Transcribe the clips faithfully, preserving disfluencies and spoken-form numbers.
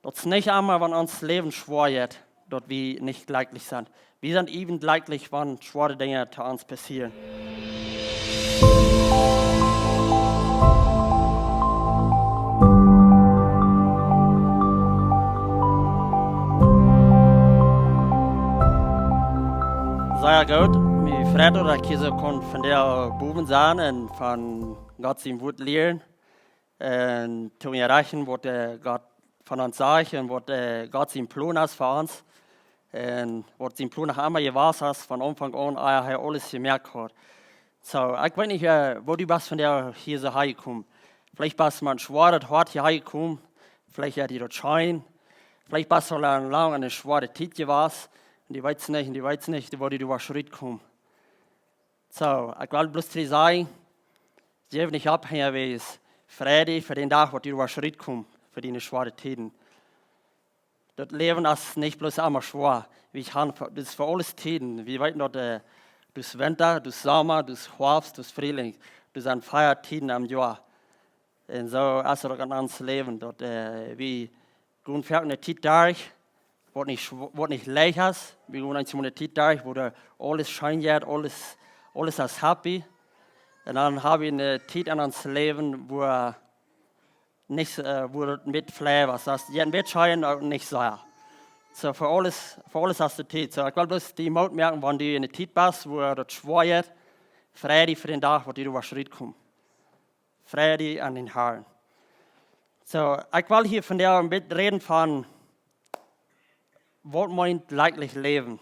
Daut es nich emma, wan ons Läwen schwoa jeit, daut wie nich jlekjlich sent. Wie sent äwent jlekjlich, wan schwoare Dinja to ons passieren. Sea goot, mie freit daut ekj hia soo kaun vondoag bowen sennen un von Gott sien Wuat lieren. Un to mie rechten, waut, äh, Gott von ons sajcht un waut, äh, Gott sien Plon es fa ons. Un waut sien Plon noch emma jewast es, von Aunfank aun, ea hee aules jemoakt haud. Soo, ekj weet nich, äh, woo du best vondoag hia soo hanjekomen. Veleicht best du met een schwoaret Hoat hia hanjekomen. Veleicht haft die daut scheen. Veleicht best du aul lang, lang enne schwoare Tiet jewast. Un du weetst nich, un du weetst nich, woo du doa woascht rutkomen. Soo, ekj well bloos to die sajen, jeff nich opp, hee es Freiheit fa dän Dach, waut du woascht rutkomen, fa diene schwoare Tieden. Daut Läwen es nich bloos emma schwoa. Wie haben fa-, daut es fa aules Tieden. Wie weeten daut, äh, daut es Winta, daut es Somma, daut es Hoafst, daut es Frielings. Daut sent vea Tieden em Joa. Un soo es et uk en ons Läwen, daut, äh, wie gonen foaken eene Tiet derch, waut nich schw-, waut nich leicht es. Wie gonen eenjemol eene Tiet derch, wua doa aules scheen jeit, aules, aules es happy. Un dan hab wie eene Tiet en ons Läwen, wua nich, äh, wua daut met flee es. Daut jeit een bät scheen, oba nich soo. Soo, fa aules, fa aules es de Tiet. Soo, ekj well bloos die Moot moaken, wan du en eene Tiet best, wua daut schwoa jeit, frei die fa dän Dach, waut du doa woascht rutkomen. Frei die aun dän Harn. Soo, ekj well hia vondoag een bät räden von, waut meent jlekjlich läwen.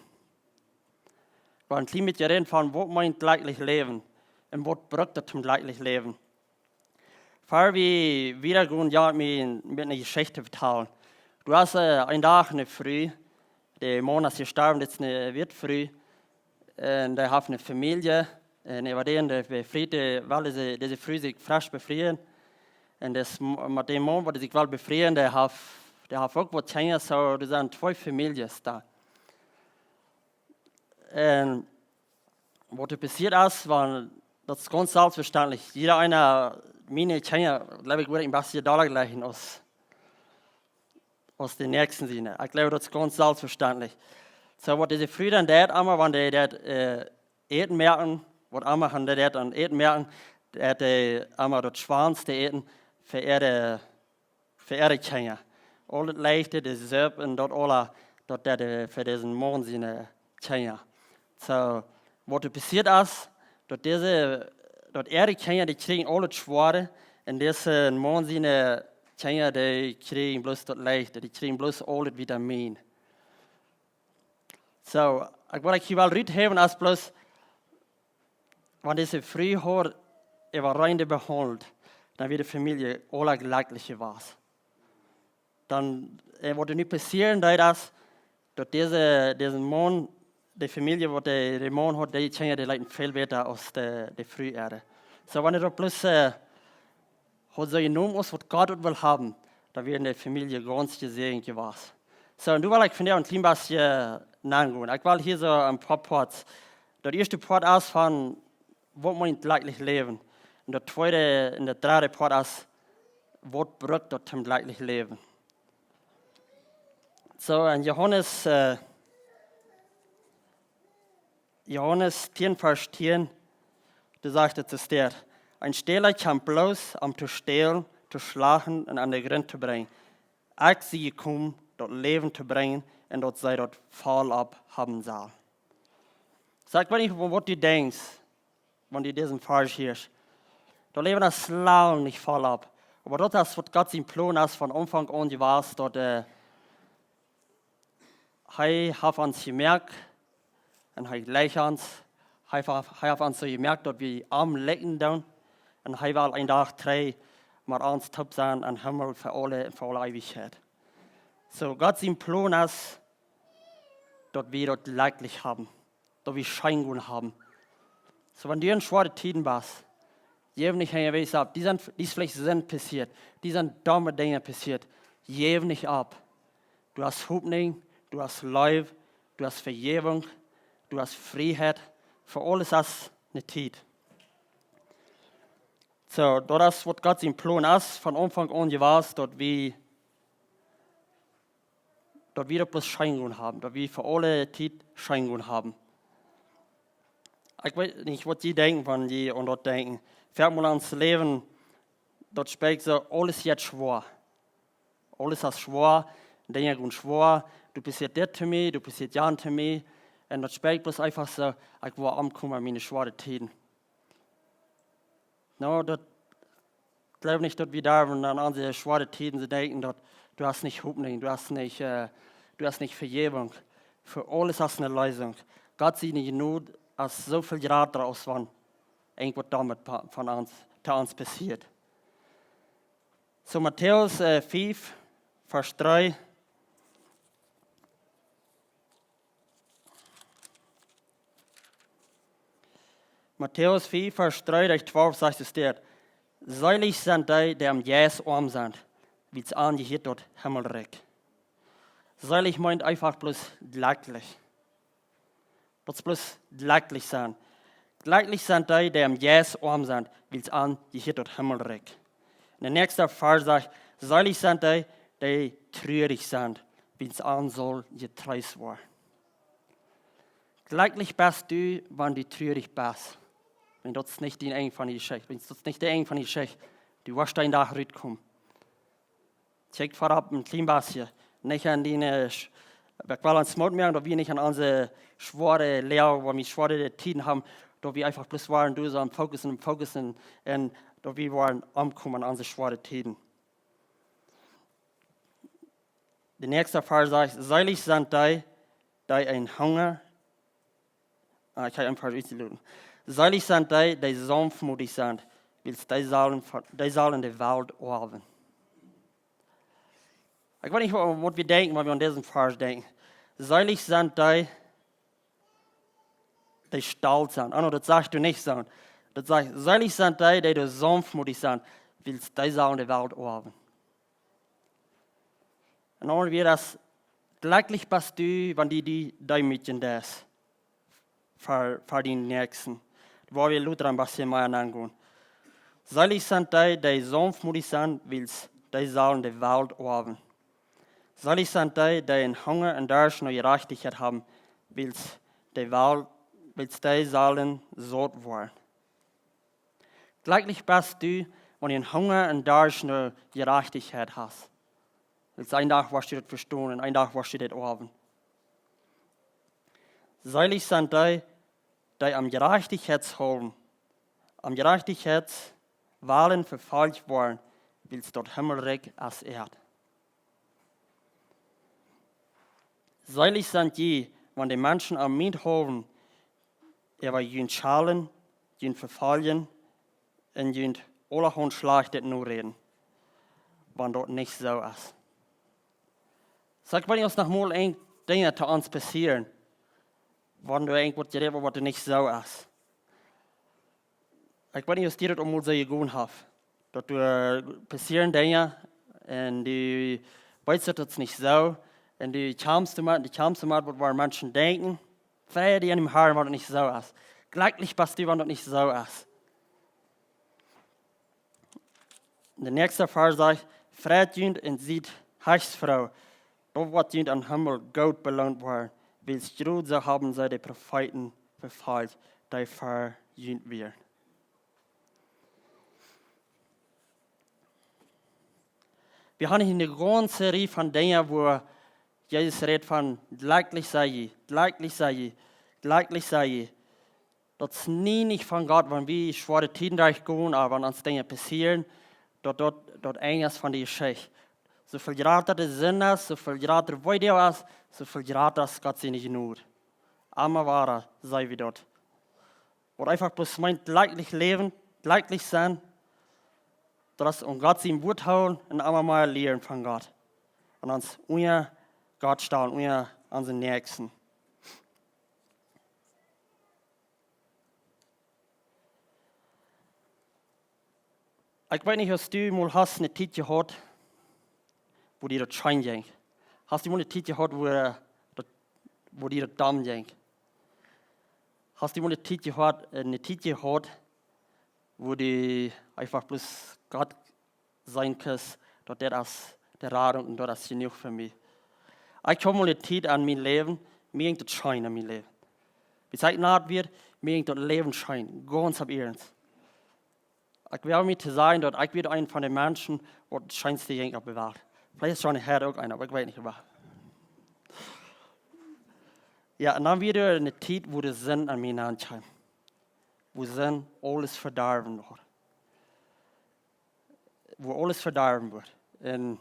Ekj well een kjlien bät räden von, waut meent jlekjlich läwen un waut brukt et om jlekjlich läwen. Ea wie wieda gonen, well ekj mie een bät eene Jeschicht vetalen. Doa wia, äh, een Dach eene Fru, de Maun es jestorwen, daut es eene Witfru. Un dee haft eene Famielje. Un äwa dän, dee befriet, well dise, dise Fru sikj fresch befrieen. Un dis M-, met dän Maun, waut sikj well befrieen, dee haft, dee haft uk waut Kjinja, soo, doa sent twee Famieljes doa. Un waut doa passieet es, wan, daut es gaunz selfstvestendlich. Jieda eena, miene Kjinja, jleew ekj, wudd ekj een bät dolla jlikjen aus aus de näakjste siene. Ekj jleew, daut es gaunz selfstvestendlich. Soo, waut dise Fru dan deed, emma wan dee daut, äh, Äten moaken, waut emma wan dee daut aun Äten moaken, daut dee emma daut schwoaste Äten fa äare, fa äare Kjinja. Aul daut leichte, de Supp un daut aula, daut deed dee fa disen Maun siene Kjinja. Soo, waut doa passieet es, daut dise, daut äare Kjinja, dee kjrieen aul daut Schwoare, un disen Maun siene Kjinja, dee kjrieen bloos daut Leichte, dee kjrieen bloos aul daut Vitamin. Soo, ekj well, ekj well ruthäwen aus bloos, wan dise Fru haud äwa rein behaundelt, dan wia de Famielje aula jlekjlich jewast. Dan, äh, waut doa nu passieet, daut es, daut dise, disen Maun, de Famielje, waut de, de Maun haud, dee Kjinja, dee leeten väl bäta aus de, de Fru äare. Soo, wan et opp bloos, äh, haud soo jenomen aus waut Gott et well haben, dan wia de Famielje gaunz jesäajent jewast. Soo, un nu well ekj vondoag een kjlien bät, äh, nogonen. Ekj well hia soo een poa Poats. Daut ieeschte Poat es von, waut meent jlekjlich läwen. Un daut tweede un daut dredde Poat es, waut brukt daut om jlekjlich läwen. Soo, en Johanes, äh, Johanes tieen, Varsch tieen, doa sajcht et, doa steit: "Een Stäla kjemt bloos om to stälen, to schlachten un om de Grunt to brinjen. Ekj sie jekomen, daut Läwen to brinjen un daut see daut voll opp haben sellen." Soo, ekj weet nich, waut du denkjst, wan du disen Varsch hieescht. Daut Läwen es lang nich voll opp. Oba daut es waut Gott sien Plon es von Aunfank aun jewast, daut, äh, hee haft ons jemoakt un hee jlikjt ons. Hee haft, hee haft ons soo jemoakt, daut wie am jlikjen doonen. Un hee well een Dach trigj met ons toop sennen em Himmel fa aule, fa aule Eewichkjeit. Soo, Gott sien Plon es, daut wie daut jlekjlich haben, daut wie scheen gonen haben. Soo, wan du en schwoare Tieden best, jeff nich aun, jeff nich opp. Dee sent, dee es veleicht sent passieet, dee sent domme Dinja passieet. Jeff nich opp. Du hast Hopninj, du hast Leew, du hast Vejäwunk, du hast Frieheit. Fa aules es eene Tiet. Soo, daut es waut Gott sien Plon es von Aunfank aun jewast, daut wie daut wie daut bloos scheen jehaut haben, daut wie fa aule Tiet scheen jehaut haben. Ekj weet nich, waut jie denkjen, wan jie aun daut denkjen. Foaken mol aun daut Läwen, daut spieekjt soo, aules jeit schwoa. Aules es schwoa, Dinja gonen schwoa. Du passieet dit to mie, du passieet jant to mie. Un daut spieekjt bloos eefach soo, ekj woa omkomen en miene schwoare Tieden. No, daut jleew nich, daut wie doa, wan aun onse schwoare Tieden soo denkjen, daut du hast nich Hopninj, du hast nich, äh, du hast nich Vejäwunk. Fa aules hast eene Leesunk. Gott siene Jnod es soo väl jrata aus wan irjentwaut doamet pa-, von ons, to ons passieet. Soo Matäus, äh, fief, Varsch dree. Matäus fief, Varsch dree bat twalf sajcht et dit: Seelich sent dee, dee em Jeist oam sent, wiels an jehieet daut Himmelrikj. Seelich meent eefach bloos jlekjlich. Daut es bloos jlekjlich sennen. Jlekjlich sent dee, dee em Jeist oam sent, wiels an jehieet daut Himmelrikj. Un de näakjste Varsch sajcht: Seelich sent dee, dee trurich sent, wiels an saul jetreest woaren. Jlekjlich best du, wan du trurich best. Wan daut es nich daut Enj von de Jeschicht. Wan daut es nich daut Enj von de Jeschicht. Du woascht een Dach rutkomen. Check verop een kjlien bät. Nich aun dee, äh, sch-, ekj well ons Moot moaken, daut wie nich aun onse schwoare Loag, wua wie schwoare Tieden haben, daut wie eefach bloos woaren, du sollst fokussen un fokussen un daut wie woaren omkomen aun onse schwoare Tieden. De näakjste Varsch sajcht: Seelich sent dee, dee een Hunga, ah, ekj hab een Varsch utjeloten. Seelich sent dee, dee saunftmootich sent, wiels dee sellen, dee sellen de Welt oawen. Ekj weet nich, waut, waut wie denkjen, wan wie aun disen Varsch denkjen. Seelich sent dee, dee stolt sent. Ah, no, daut sajcht doa nich soo. Daut sajcht, seelich sent dee, dee doa saunftmootich sent, wiels dee sellen de Welt oawen. Un dan wada daut: Jlekjlich best du, wan du die deemootjen deist fa, fa dän Näakjsten. Woa wie lota een bät mea aungonen. Seelich sent dee, dee saunftmootich sent, wiels dee sellen de Welt oawen. Seelich sent dee, dee een Hunga un Darscht no Jerajchtichkjeit haben, wiels de Welt, wiels dee sellen saut woaren. Jlekjlich best du, wan du een Hunga un Darscht no Jerajchtichkjeit hast. Wiels een Dach woascht du daut vestonen un een Dach woascht du daut oawen. Seelich sent dee, dee om Jerajchtichkjeit wellen, om Jerajchtichkjeit wellen vefolcht woaren, wiels daut Himmelrikj es äa. Seelich sent jie, wan de Menschen om mienetwäajen äwa junt schellen, junt vefoljen un junt aulahaunt Schlajchtet noräden, wan daut nich soo es. Saj, wan ons noch mol een Dinja to ons passieren, wan doa irjentwaut jerät woat, waut doa nich soo es. Ekj weet nich, aus die daut aul mol soo jegonen haft. Daut doa, äh, passieren Dinja un du weetst, daut es nich soo. Un du kjamst doamet, du kjamst doamet, waut woaren Menschen denkjen. Frei die aun däm Harn, wan daut nich soo es. Jlekjlich best du, wan daut nich soo es. De näakjste Varsch sajcht: Freit junt un siet hechstfroo, dan woa jie em Himmel goot beloont woaren, wiels jrod soo haben see de Profeeten vefolcht, dee ver junt wieren. Wie haben hia eene gaunze Rieej von Dinja, wua Jesus rät von: Jlekjlich sent jie, jlekjlich sent jie, jlekjlich sent jie. Daut es nie nich von Gott, wan wie schwoare Tieden derchgonen, oba wan ons Dinja passieren, daut, daut, daut Enj es von de Jeschicht. Soo väl jrata de Sind es, soo väl jrata de Weedoag es, soo väl jrata es Gott siene Jnod. Emma wada seenen wie daut. Waut eefach bloos meent, jlekjlich läwen, jlekjlich sennen, daut es aun Gott sien Wuat hoolen un emma mea lieren von Gott. Un ons unja Gott stalen, unja onsen Näakjsten. Ekj weet nich, aus du mol hast eene Tiet jehaut, wua die daut scheen jinkj. Hast du mol eene Tiet jehaut, wua daut, wua die daut domm jinkj? Hast du mol eene Tiet jehaut, äh, eene Tiet jehaut, wua du eefach bloos Gott seenen kaust, daut dit es de Radunk un daut es jenuach fa mie? Ekj hab mol eene Tiet aun mien Läwen, mie jinkj daut scheen aun mien Läwen. Wiels ekj nat wia, mie jinkj daut Läwen scheen, gaunz opp iernst. Ekj wull mie to sajen daut ekj wia eena von de Menschen waut daut scheenste jinkj opp de Welt. Veleicht es Johnny Head uk eena, oba ekj weet nich oba. Jo, un dan wia doa eene Tiet wua de Sind aun mie ankjeem. Wua Sind aules vedarwen haud. Wua aules vedarwen wort. Un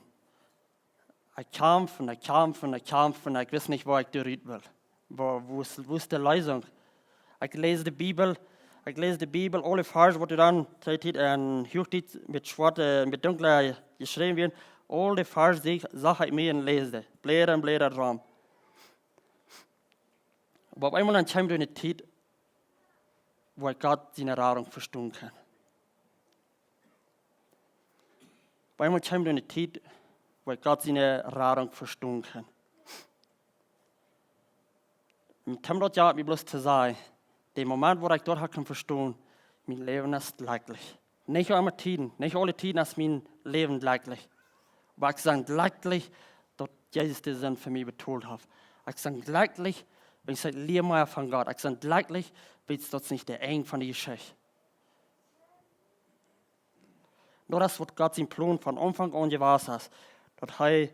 ekj kjamft un ekj kjamft un ekj kjamft un ekj wist nich woo ekj doa rut wull. Wua, wua es, wua es de Leesunk? Ekj läs de Bibel, ekj läs de Bibel, aule Varsch waut doa dan, Tiet, Tiet, un Huachdietsch met schwoate, met dunkle jeschräwen wieren, aul de Varsch sach, sach ekj mie un läs dee, Bläda un Bläda rom. Oba opp eemol dan kjeem doa eene Tiet, wua ekj Gott siene Radunk vestonen kunn. Opp eemol kjeem doa eene Tiet, wua ekj Gott siene Radunk vestonen kunn. Un Tim, daut jeit mie bloos to sajen, de Moment wua ekj daut hab kunt vestonen, mien Läwen es jlekjlich. Nich emma Tieden, nich aule Tieden es mien Läwen jlekjlich. Oba ekj sie jlekjlich daut Jesus de Sind fa mie betolt haft. Ekj sie jlekjlich, wiels ekj lia mea von Gott. Ekj sie jlekjlich, wiels daut es nich daut Enj von de Jeschicht. Daut es waut Gott sien Plon von Aunfank aun jewast es. Daut hee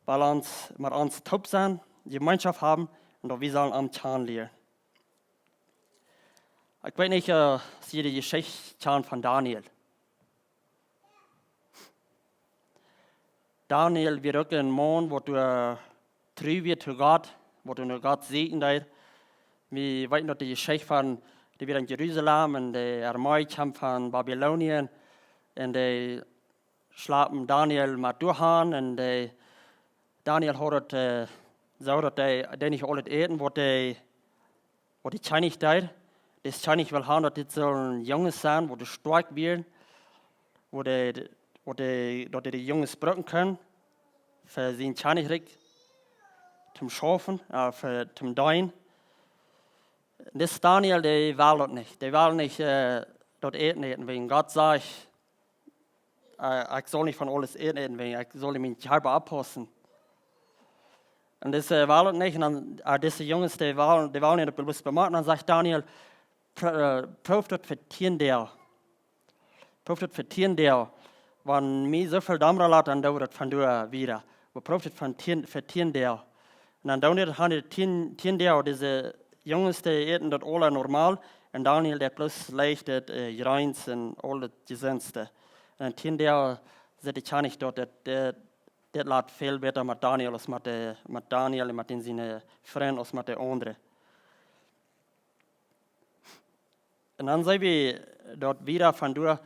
well ons, met ons toop sennen, Jemeenschoft haben un daut wie sellen am kjanen lieren. Ekj weet nich, äh, aus jie de Jeschicht kjanen von Daniel. Daniel wia uk een Maun waut doa tru wia to Gott, waut doa no Gott sieekjen deed. Wie weeten daut de Jeschicht von, dee wia en Jerusalem un de Armee kjeem von Babylonien un dee schleppen Daniel met doa han un dee, Daniel haud daut, äh, soo daut dee, dee nich aulet Äten waut dee, waut de Kjennich deed. De Kjennich wull han daut dit sullen Junges sennen waut doa stoakj wieren, waut dee, waut dee, daut dee de Junges brucken kunnen fa sien Kjennichrikj toom schaufen, äh, fa, toom deenen. Dis Daniel, dee wull daut nich. Dee wull nich, äh, daut Äten äten, wäajen Gott sajcht, äh, ekj saul nich von aules Äten äten, wäajen ekj saul mienen Kjarpa oppaussen. Un dise wull daut nich, un dan, äh, dise Junges, dee wullen, dee wullen daut bloos bemoaken, dan sajcht Daniel, pro-, äh, proow daut fa tieen Doag. Proow daut fa tieen Doag. Wan mie soo väl Damra lat, dan doo wie daut von doa wieda. Wie proowen daut fa tieen, fa tieen Doag. Un dan doonen dee daut, han dee tieen, tieen Doag, dise Junges, dee äten daut aula normal. Un Daniel, dee bloos leicht daut, äh, Jreens un aul daut Jesunste. Un dan tieen Doag sajcht de Kjennich daut, daut, daut, daut lat väl bäta met Daniel aus met de, met Daniel un met dän siene Frind aus met de aundre. Un dan seenen wie daut wieda von doa,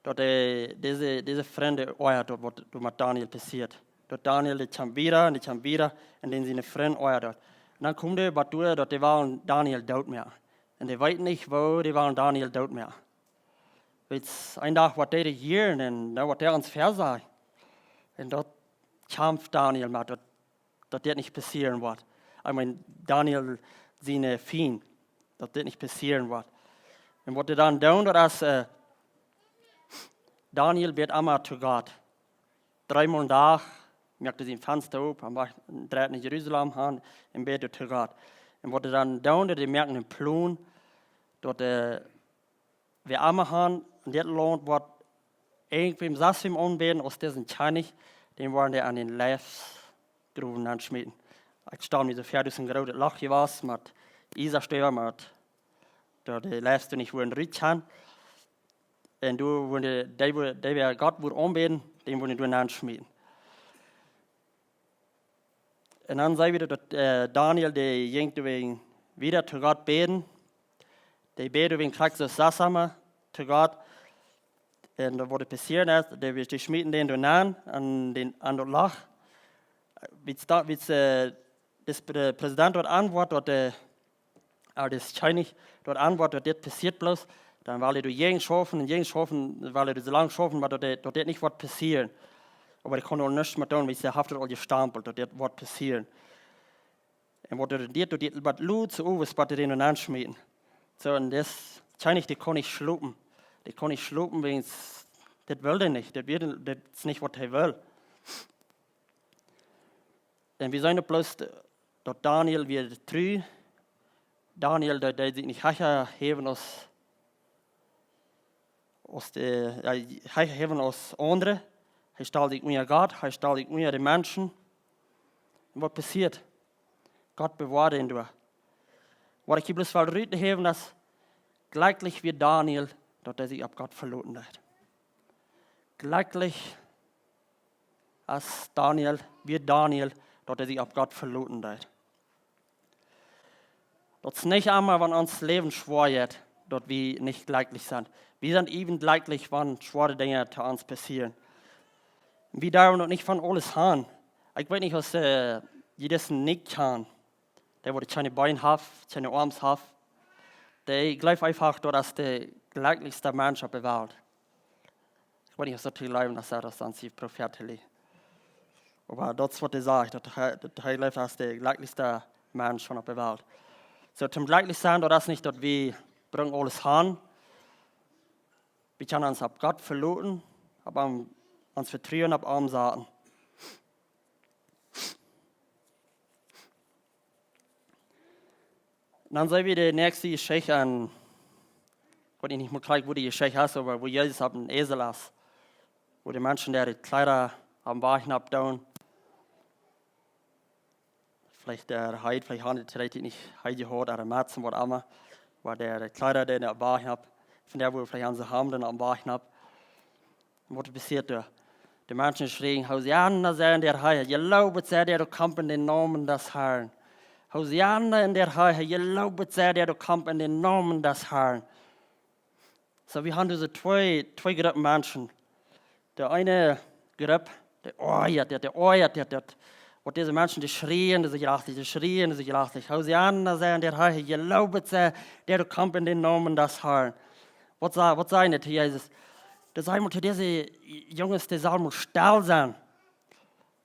daut dee, dise, dise Frind oajat daut waut doa met Daniel passieet. Daut Daniel, dee kjemt wieda un dee kjemt wieda un dän siene Frind oajat daut. Un dan kjemt dee bat doa, daut dee wellen Daniel doot moaken. Un dee weeten nich woo dee wellen Daniel doot moaken. Wiels een Dach woat dee rejieren un dan woat dee ons väasajen. Un daut kjamft Daniel met, daut daut dit nich passieren woat. Ekj meen, Daniel siene Fiend, daut dit nich passieren woat. Un waut dee dan doonen, daut es, äh, Daniel bät emma to Gott. Dreemol en Dach moakt hee sien Fensta op, hee dreit no Jerusalem han un bät to Gott. Un waut dee dan doonen, daut dee moaken een Plon, daut, äh, wäa emma han en dit Launt woat irjentwäm saswäm aunbäden aus disen Kjennich, dän woaren dee en de Leifsgrow nenschmieten. Ekj stal mie soo väa, daut es een grootet Loch jewast met Iesastäa, met, daut de Leifs doa nich wudden rut kjennen. Un doa wudden dee, dee, dee wäa Gott wudd aunbäden, dän wudden dee doa nenschmieten. Un dan seenen wie daut, äh, Daniel, dee jinkj doawäajen wieda to Gott bäden. Dee bäd doawäajen krakjt soo aus saswäm to Gott. Un daut woat passieren es, dee, dee schmieten dän doa nen, aun dän, aun daut Loch. Wiels daut, wiels, äh, dis Pre-, President daut auntwuat, daut dee, äh, dis Kjennich daut auntwuat, daut dit passieet bloos, dan well hee doa jäajen schaufen un jäajen schaufen, well hee doa soo lang schaufen, oba daut dit, daut dit nich woat passieren. Oba hee kaun doa nuscht met doonen, wiels hee haft daut aul jestampelt, daut dit woat passieren. Un waut hee deed, daut dit, waut lud soo owes, waut hee doa nenschmieten. Soo, un dis Kjennich, dee kaun nich schlopen. Dee kaun nich schlopen, wäajen dit well hee nich. Dit wia, dit es nich waut hee well. Un wie seenen bloos, daut Daniel wia tru. Daniel, dee, dee deed sikj nich hecha häwen aus, aus de, jo, hecha häwen aus aundre. Hee stald sikj unja Gott, hee stald sikj unja de Menschen. Un waut passieet? Gott bewoat am doa. Waut ekj hia bloos well ruthäwen es, jlekjlich wia Daniel, daut hee sikj opp Gott veloten deed. Jlekjlich es Daniel, wia Daniel, daut hee sikj opp Gott veloten deed. Daut es nich emma, wan ons Läwen schwoa jeit, daut wie nich jlekjlich sent. Wie sent äwent jlekjlich, wan schwoare Dinja to ons passieren. Wie derwen daut nich von aules haben. Ekj weet nich, aus, äh, jie disen Nick kjanen, dee waut kjeene Been haft, kjeene Oarms haft. Dee jleeft eefach, daut es de jlekjlichsta Mensch opp de Welt. Ekj weet nich, aus daut to jleewen es, daut es dan sien Profeet. Oba daut es, waut hee sajcht, daut hee, daut hee jleeft, hee es de jlekjlichsta Mensch von opp de Welt. Soo, toom jlekjlich sennen, daut es nich, daut wie brucken aules haben. Wie kjennen ons opp Gott veloten, opp am, ons Vetruen opp am saten. Dan seenen wie de näakjste Jeschicht aun. Ekj weet nich mea krakjt, woo de Jeschicht es, oba woo Jesus opp een Esel es. Woo de Menschen äare Kjleeda aum Wajch nopp doonen. Veleicht de Heid, veleicht haben dee nich Heid jehaut, ooda Matzen, waut emma. Oba de Kjleeda, dee aum Wajch nopp. Von doa, woo veleicht aun siene Haunt aum Wajch nopp. Waut passieet doa? De Menschen schrieen: "Hosianna sei en der Heiche, jelowet sei der, dee kjemt en dän Nomen des Herrn. Hosianna en der Heiche, jelowet sei der, dee kjemt en dän Nomen des Herrn." Soo, wie haben dise twee, twee Gruppen Menschen. De eene Grupp, dee oajat daut, dee oajat daut, daut, waut dise Menschen, dee schrieen, dee jlajchten, dee schrieen, dee jlajchten: "Hosianna sei en der Heiche, jelowet sei der, dee kjemt en dän Nomen des Herrn." Waut sa-, waut säden dee to Jesus? Dee säden mau to dise Junges, dee sellen mau stell sennen.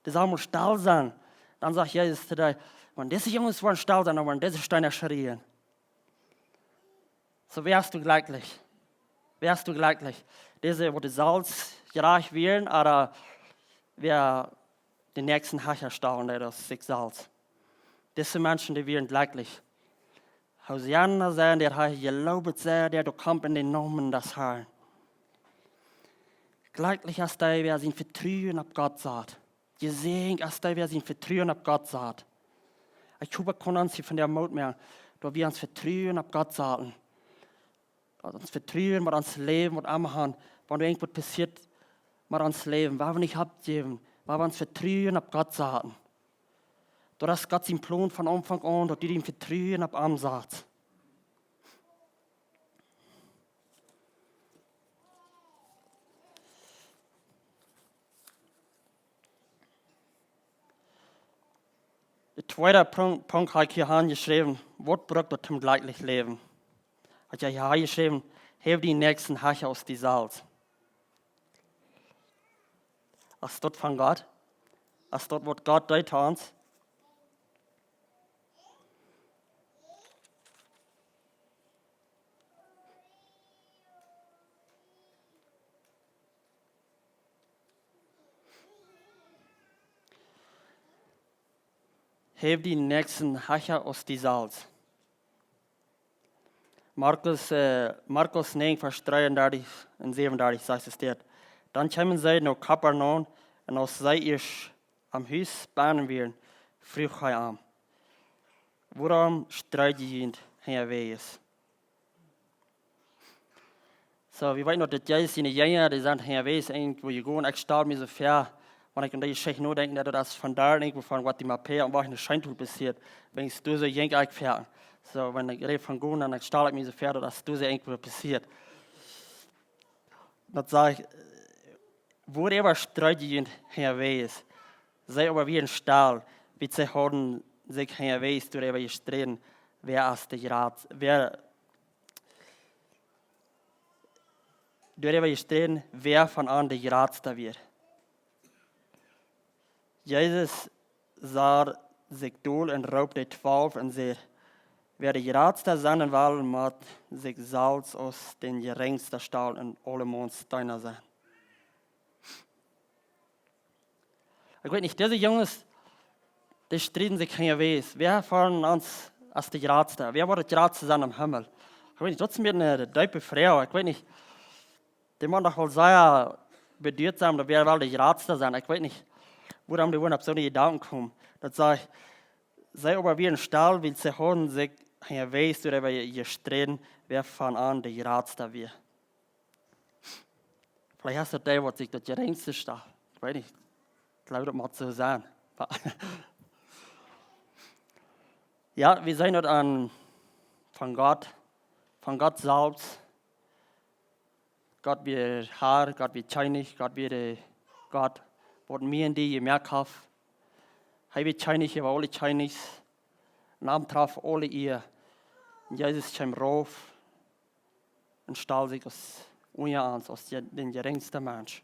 Dee sellen mau stell sennen. Dan sajcht Jesus to dee: "Wan dise Junges woaren stell sennen, dan woaren dise Steena schrieen." Soo, wäa es doa jlekjlich? Wäa es doa jlekjlich? Dise, waut dee selfst jerajcht wieren, ooda wäa dän Näakjsten hecha stald aus sikj selfst? Dise Menschen, dee wieren jlekjlich. Hosianna sei en der Heiche, jelowet sei der, dee kjemt en dän Nomen des Herrn. Jlekjlich es dee, wäa sien Vetruen opp Gott sat. Jesäajent es dee, wäa sien Vetruen opp Gott sat. Ekj hop, ekj kaun ons hia vondoag Moot moaken, daut wie ons Vetruen opp Gott saten. Daut ons Vetruen met ons Läwen, waut emma haben, wan irjentwaut passieet met ons Läwen, wua wie nich oppjäwen, wua wie ons Vetruen opp Gott saten. Daut es Gott sien Plon von Aunfank aun, daut du dien Vetruen opp am satst. De tweede Punkt, Punkt hab ekj hia aunjeschräwen: Waut brukt daut toom jlekjlich läwen? Hab ekj hia aunjeschräwen: Häw dien Näakjsten hecha aus die selfst. Es daut von Gott? Es daut, waut Gott deed to ons? Häw dien Näakjsten hecha aus die selfst. Markus, äh, Markus näajen, Varsch dreeundartich un säwenundartich sajcht et dit: Dan kjeemen see no Kapernaum, un aus see ieescht aum Hus bennen wieren, fruach hee an: Wuarom stried jie junt hinjawäajes? Soo, wie weeten daut Jesus siene Jinja, dee sent hinjawäajes irjentwua jegonen. Ekj stal mie soo väa, wan ekj aun dee Jeschicht nodenkj, daut daut es von doa irjentwua von Guatemala, un wua ne Scheentull passieet. Wan ekj doa soo jinkj, ekj väa. Soo, wan ekj räd von gonen, dan stal ekj mie soo väa, daut es doa soo irjentwua passieet. Dan saj ekj: Wuaräwa stried jie junt hinjawäajes? See oba wieren stell, wiels see hauden sikj hinjawäajes doaräwa jesträden, wäa es de jratsta, wäa, doaräwa jesträden, wäa von an de jratsta wia. Jesus sad sikj dol un roopt de Twalw un säd: Wäa de jratsta sennen well, mott sikj selfst aus dän jerinjsten stalen un aulemaun Deena sennen. Ekj weet nich, dise Junges, dee strieden sikj hinjawäajes. Wäa von ons es de jratsta? Wäa woat de jratsta sennen em Himmel? Ekj weet nich, daut es mie eene deepe Froag. Ekj weet nich, dee mott doch woll sea beduat sennen, ooda wäa well de jratsta sennen. Ekj weet nich, wuarom dee wudden opp soone Jedanken komen. Daut sajcht, see oba wieren stell, wiels see hauden sikj hinjawäajes doaräwa jestreden, wäa von an de jratsta wia. Veleicht es daut dee, waut sikj daut jerinjste stalt. Ekj weet nich. Ekj jleew, daut mott soo sennen. Jo, wie sent daut aun, von Gott, von Gott selfst. Gott wia Herr, Gott wia Kjennich, Gott wia de Gott, waut mie un die jemoakt haft. Hee wia Kjennich äwa aule Kjennichs. Un am trof aule Ea. Un Jesus kjeem rauf un stald sikj aus unja ons, aus je-, dän jerinjsten Mensch.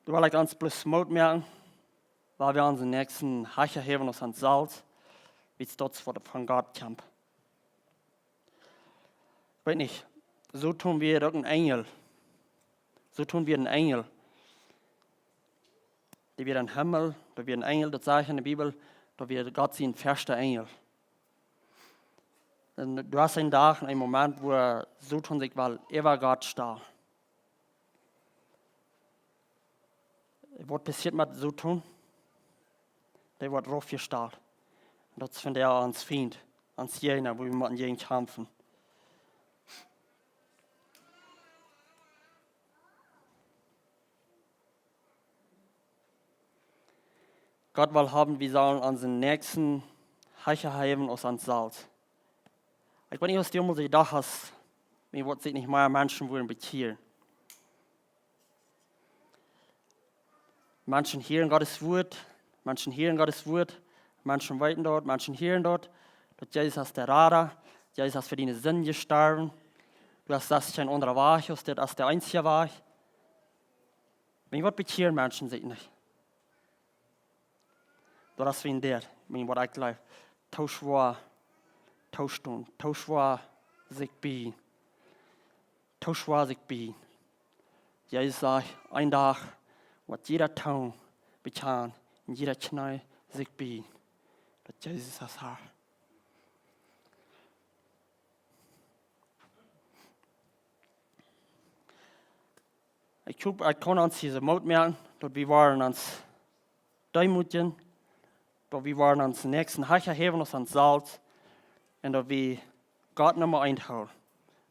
Doa well ekj ons bloos Moot moaken, wiels wie onsen Näakjsten hecha häwen aus ons selfst, wiels daut es waut von Gott kjemt. Ekj weet nich, Soton wia uk een Enjel. Soton wia een Enjel. Dee wia em Himmel, doa wia een Enjel, daut sajcht enne Bibel, daut wia Gott sien ieeschta Enjel. Un doa es een Dach, een Moment, wua Soton sikj well äwa Gott stalt. Waut passieet met Soton? Dee woat raufjestalt. Daut es vondoag ons Fient, ons Jäajna, wua wie motten jäajen kjamfen. Gott well haben, wie sellen onsen Näakjsten hecha häwen aus ons selfst. Ekj weet nich, aus du mol jedocht hast, wie woat sikj nich mea Menschen wudden bekjieren. Menschen hieren Gott sien Wort, Menschen hieren Gott sien Wort, Menschen weeten daut, Menschen hieren daut, daut Jesus es de Rada, Jesus es fa diene Sind jestorwen. Du hast, daut es kjeen aundra Wajch, aus dit es de eensja Wajch. Wie woat bekjieren Menschen sikj nich. Daut es woo daut, wie woat ekj jleew, too schwoa toostonen, too schwoa sikj bieejen, too schwoa sikj bieejen. Jesus sajcht, een Dach woat jieda Tung bekjanen un jieda Kjnee sikj bieejen, daut Jesus es Herr. Ekj hop, ekj kaun ons hia soo Moot moaken, daut wie woaren ons deemootjen, daut wie woaren onsen Näakjsten hecha häwen aus ons selfst, un daut wie Gott Numma eent hoolen.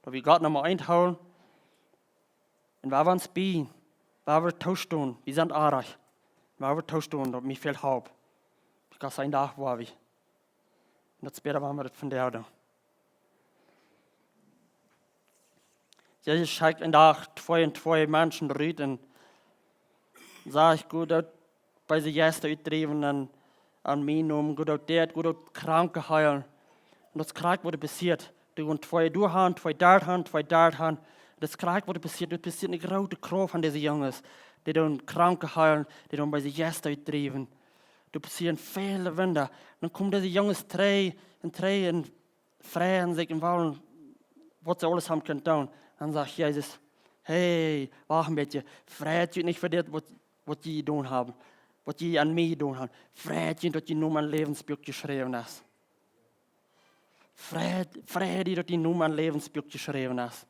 Daut wie Gott Numma eent hoolen, un wua wie ons bie, wua wie toostonen, wie sent oajch, wua wie toostonen, daut mie väl halpt. Because een Dach woa wie. Un daut es bäta, wan wie daut vondoag doonen. Jesus schekjt een Dach twee un twee Menschen rut un sajcht: "Go doot beese Jeista utdriewen un aun mienen Nomen, go doot dit, go doot Kranke heelen." Un daut es krakjt waut passieet. Dee gonen twee doa han, twee doa han, twee doa han. Daut es krakjt waut passieet. Daut passieet eene groote Krauft aun dise Junges. Dee doonen Kranke heelen, dee doonen beese Jeista utdriewen. Doa passieren väle Wunda. Dan komen dise Junges trigj un trigj un freien sikj un wellen, waut see aules haben kunt doonen. Dan sajcht Jesus: "Hey, wacht een bät, freit junt nich fa dit, waut, waut jie jedonen haben, waut jie aun mie jedonen haben. Freit junt, daut jun Nomen em Läwensbuak jeschräwen es. Freit, freit die, daut jun Nomen em Läwensbuak jeschräwen es."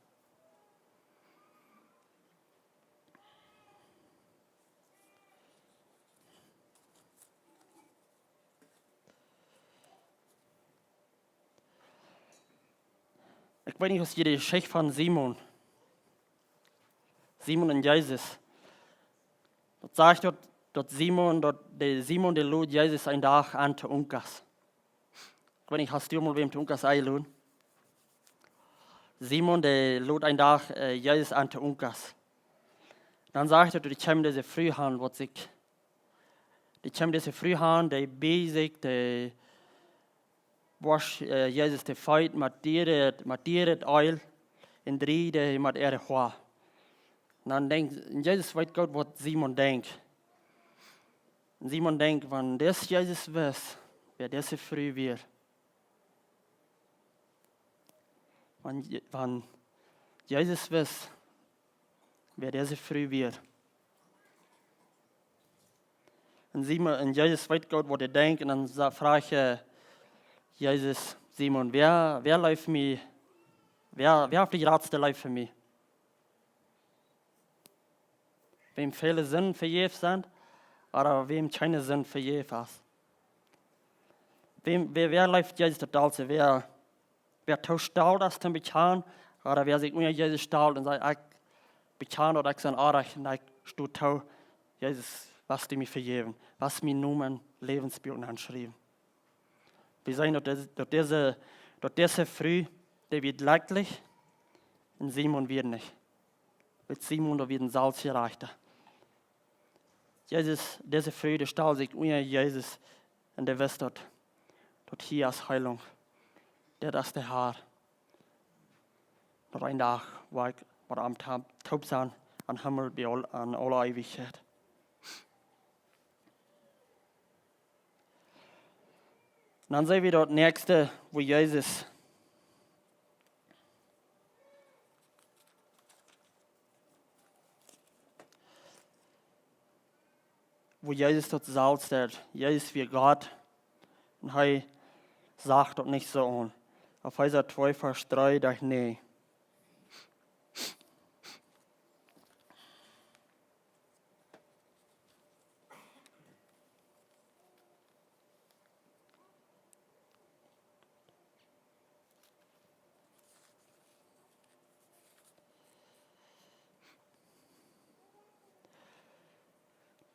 Ekj weet nich, aus jie de Jeschicht von Simon, Simon un Jesus, daut sajcht daut, daut Simon, daut de Simon, dee lod Jesus een Dach en to Unkas. Ekj weet nich, hast du mol wäm to Unkas enjeloden? Simon, dee lod een Dach, äh, Jesus en to Unkas. Dan sajcht daut, dee kjeem dise Fru han, waut sikj, dee kjeem dise Fru han, dee beejd sikj, dee wausch, äh, Jesus de Feet met dieret, met dieret Eelj un dreid met äa Hoa. Un dan denkjt, un Jesus weet goot, waut Simon denkjt. Un Simon denkjt, wan dis Jesus wist, wäa dise Fru wia. Wan Je-, wan Jesus wist, wäa dise Fru wia. Un Simon, un Jesus weet goot waut hee denkjt. Un dan sa-, froagt hee Jesus: "Simon, wäa, wäa leeft mie? Wäa, wäa haft de jratste Leew fa mie? Wäm väle Sinden vejäft sent, ooda wäm kjeene Sind vejäft es?" Wäm, wäa, wäa leeft Jesus daut dollste? Wäa, wäa too stolt es toom bekjanen, ooda wäa sikj unja Jesus stalt un sajcht: "Ekj bekjan daut ekj sie onrajcht un ekj sto too, Jesus, wurscht du mie vejäwen, wurscht mienen Nomen em Läwensbuak aunschriewen?" Wie seenen daut dise, daut dise, daut dise Fru, dee wia jlekjlich, un Simon wia nich. Wiels Simon, daut wia een Selfstjerajchta. Jesus, dise Fru, dee stald sikj unja Jesus un dee wist daut, daut hia es Heilunk. Dit es de Herr. Daut een Dach woa ekj met am ta-, toop sennen em Himmel bie aul-, en aule Eewichkjeit. Un dan seenen wie daut näakjste, woo Jesus, woo Jesus daut selfst deed. Jesus wia Gott un hee sach daut nich soo aun. Efeesa twee, Varsch dree, doa, nä.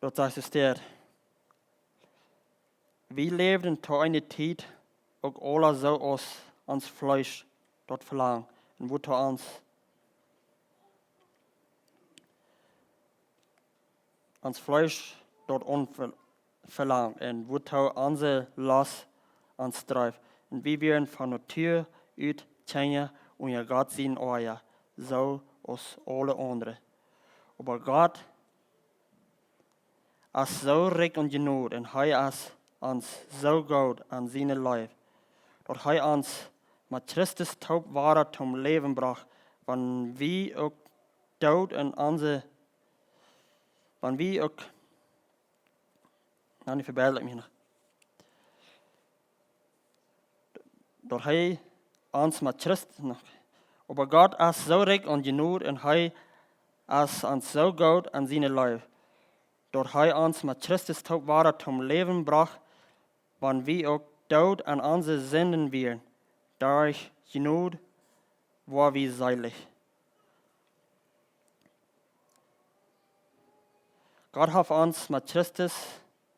Daut sajcht et doa. Wie läwden to eene Tiet uk aula soo aus ons Fleesch daut velangd. Un woo to ons, ons Fleesch daut aunve-, velangd. Un woo to onse Lost ons dreef. Un wie wieren von Natua ut Kjinja unja Gott sien Oaja, soo aus aule aundre. Oba Gott es soo rikj aun Jnod un hee es ons soo goot aun siene Leew, daut hee ons met Christus toop wada toom Läwen brocht, wan wie uk doot en onse, wan wie uk, na, nu vebättel ekj mie noch. Daut hee ons met Christus noch. Oba Gott es soo rikj aun Jnod un hee es ons soo goot aun siene Leew, daut hee ons met Christus toop wada toom Läwen brocht, wan wie uk doot aun onse Sinden wieren. Derch Jnod woa wie seelich. Gott haft ons met Christus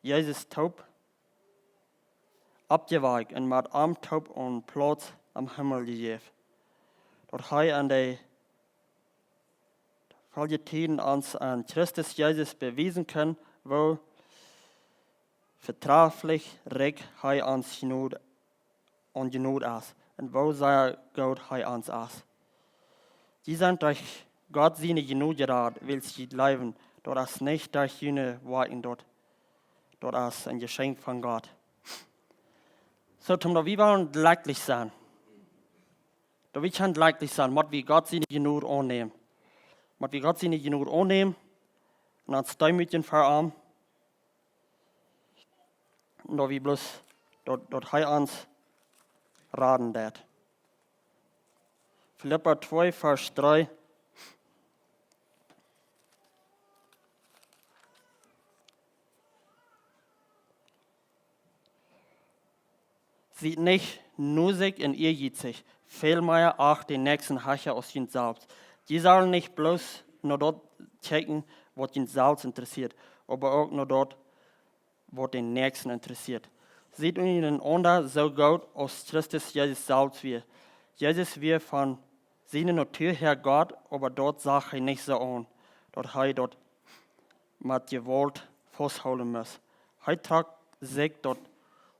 Jesus toop oppjewakjt un met am toop een Plauz em Himmel jejäft. Daut hee aun de folje Tieden ons aun Christus Jesus bewiesen kaun, woo vetraflich rikj hee ons Jnod, aun Jnod es, un woo sea goot hee ons es. Jie sent derch Gott siene Jnod jerat, wiels jie jleewen. Daut es nich derch june Woakjen, daut, daut es een Jeschenkj von Gott. Soo, toom daut wie wellen jlekjlich sennen. Daut wie kjennen jlekjlich sennen, mott wie Gott siene Jnod aunnämen. Mott wie Gott siene Jnod aunnämen un ons deemootjen ver am. Un daut wie bloos, daut, daut hee ons raden deit. Filippa twee, Varsch dree. Siet nich nuasich un ieejietsich, väl mea acht dän Näakjsten hecha aus junt selfst. Jie sellen nich bloos no daut kjikjen, waut junt selfst interessieet, oba uk no daut, waut dän Näakjsten interessieet. Siet unjarenaunda soo goot aus Christus Jesus selfst wia. Jesus wia von siene Natua häa Gott, oba daut sach hee nich soo aun, daut hee daut met Jewault fausthoolen must. Hee trock sikj daut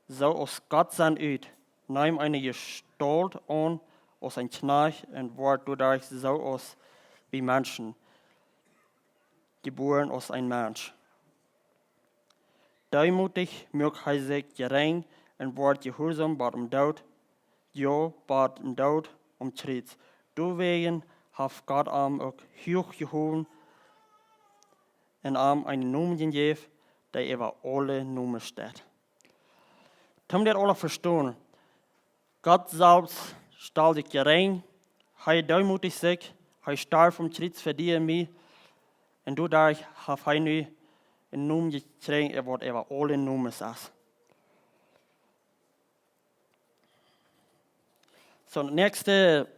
soo aus Gott sennen ut, neem eene Jestault aun aus een Kjnajcht un wort doaderch soo aus bie Menschen jebuaren, aus een Mensch. Deemootich muak hee sikj jerinj un wort jehuarsaum bat aum Doot, jo, bat aum Doot aum Kjriez. Doawäajen haft Gott am uk huach jehowen un am eenen Nomen jejäft, dee äwa aule Nomes steit. Toom dit aula vestonen. Gott selfst stald sikj jerinj, hee deemoodicht sikj, hee storf aum Kjriez fa die un mie. Un doaderch haft hee nu een Nomen jekjräajen, waut äwa aule Nomes es. Soo, de näakjste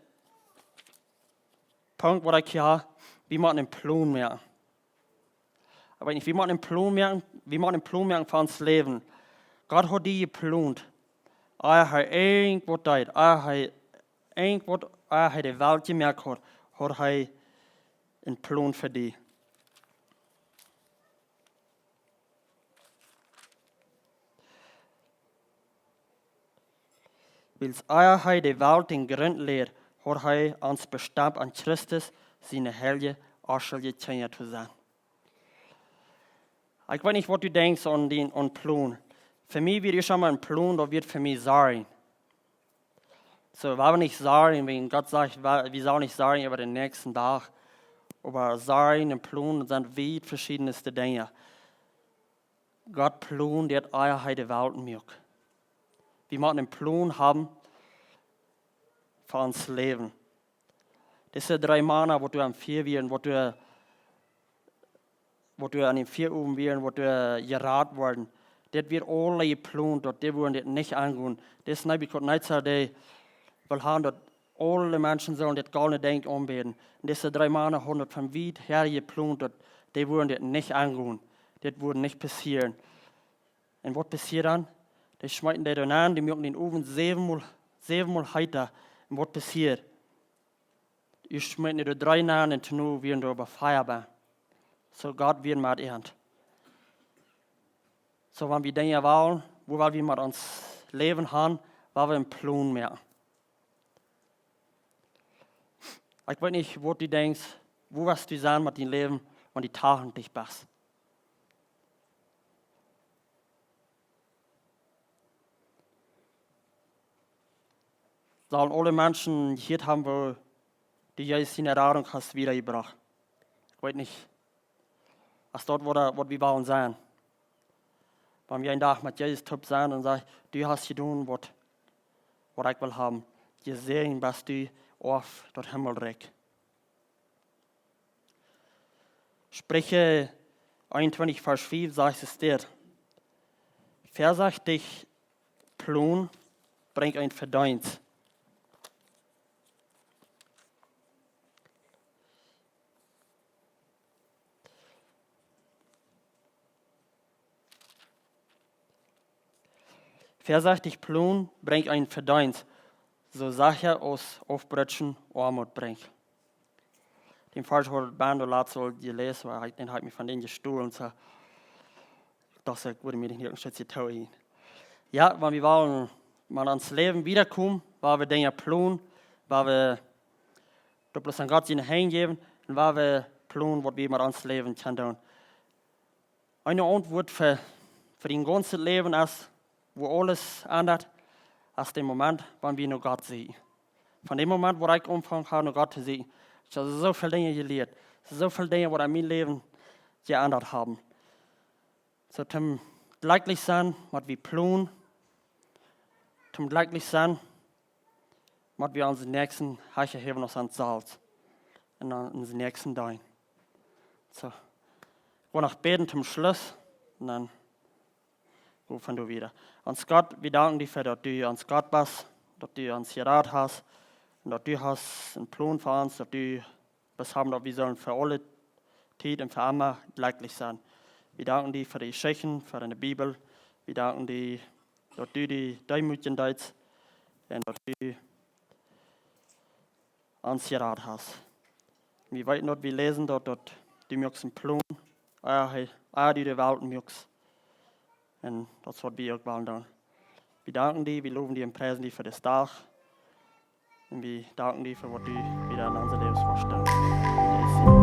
Punkt waut ekj hia ha, wie motten een Plon moaken. Ekj weet nich, wie motten een Plon moaken, wie motten een Plon moaken fa ons Läwen. Gott haud die jeplont. Ea hee irjentwaut deed, ea hee irjentwaut, ea hee de Welt jemoakt haud, haud hee een Plon fa die. Wiels ea hee de Welt dän Grunt läd, haud hee ons bestemt aun Christus siene heilje, onschuldje Kjinja to sennen. Ekj weet nich waut du denkjst aun dän, aun Plon. Fa mie wia ieescht eemol een Plon, daut wia fa mie sorjen. Soo, wie haben nich sorjen, wan Gott sajcht, wie, wie sellen nich sorjen äwa dän näakjsten Dach. Oba Sorjen un Plon sent wiet veschiedne Dinja. Gott plond dit, ea hee de Welt muak. Wie motten een Plon haben fa ons Läwen. Dise dree Mana, waut doa aum Fia wieren, waut doa, waut doa aun dän Fia owen wieren, waut doa jerat worden, dit wia aula jeplont, daut dee wudden dit nich aungonen. Dis Nebukadnezar, dee well haben, daut aule Menschen sullen dit goldne Dinkj aunbäden. Un dise dree Mana hauden daut von wiet häa jeplont, daut dee wudden dit nich aungonen. Dit wudd nich passieren. Un waut passieed dan? Dee schmeeten dee doa nenn, dee muaken dän Owen säwenmol, säwenmol heeta. Un waut passieed? Dee schmeeten dee doa nenn un tono wieren doa bie Fia bie. Soo Gott wia met an. Soo wan wie Dinja wellen, woo well wie met ons Läwen han, well wie een Plon moaken. Ekj weet nich waut du denkjst, woo woascht du sennen met dien Läwen, wan du tachentich best? Sellen aule Menschen jehieet haben, woo du Jesus siene Radunk hast wiedajebrocht? Ekj weet nich, es daut waut, waut wie wellen sennen. Wan wie een Dach met Jesus toop sent un sajcht: "Du hast jedonen waut, waut ekj well haben. Jesäajent best du opp daut Himmelrikj." Spricha eenuntwintich Varsch fief sajcht et dit: "Väasechtich Plon brinjt een Vedeenst." Väasechtich Plon brinjt een Vedeenst, soo secha aus Aufbrutschen Oamoot brinjt. Dän Varsch haud Bernd latst aul jeläst, oba hee, dän haud ekj mie von dän jestolen, soo. Ekj docht, ekj wudd mie nich een Stootje toohoolen. Jo, wan wie wellen met ons Läwen wiedakomen, wan wie Dinja plonen, wan wie daut bloos aun Gott siene Henj jäwen un wan wie plonen, waut wie met ons Läwen kjennen doonen. Eene Auntwuat fa, fa dien gaunzet Läwen es, woo aules endat, es de Moment, wan wie no Gott seenen. Von dän Moment, wua ekj aunjefungen hab, no Gott to seenen, ekj hab soo väl Dinja jelieet, soo väl Dinja, waut aun mien Läwen jeendat haben. Soo, toom jlekjlich sennen, mott wie plonen. Toom jlekjlich sennen, mott wie onsen Näakjsten hecha häwen aus ons selfst. Un dan onsen Näakjsten deenen. Soo. Ekj well noch bäden toom Schluss. Un dan go wie von doa wieda. Ons Gott, wie danken die fa daut du ons Gott best, daut du ons jerat hast. Un daut du hast een Plon fa ons, daut du best haben, daut wie sellen fa aule Tiet un fa emma jlekjlich sennen. Wie danken die fa de Jeschichten, fa de Bibel. Wie danken die, daut du die deemootjen deetst un daut du ons jerat hast. Wie weeten daut, wie läsen daut, daut du muakst een Plon, ea, ea du de Welt muakst. Un daut es waut wie uk wellen doonen. Wie danken die, wie lowen die un priesen die fa disen Dach. Un wie danken die fa waut du wieda en onse Läwes woascht doonen. En Jesus'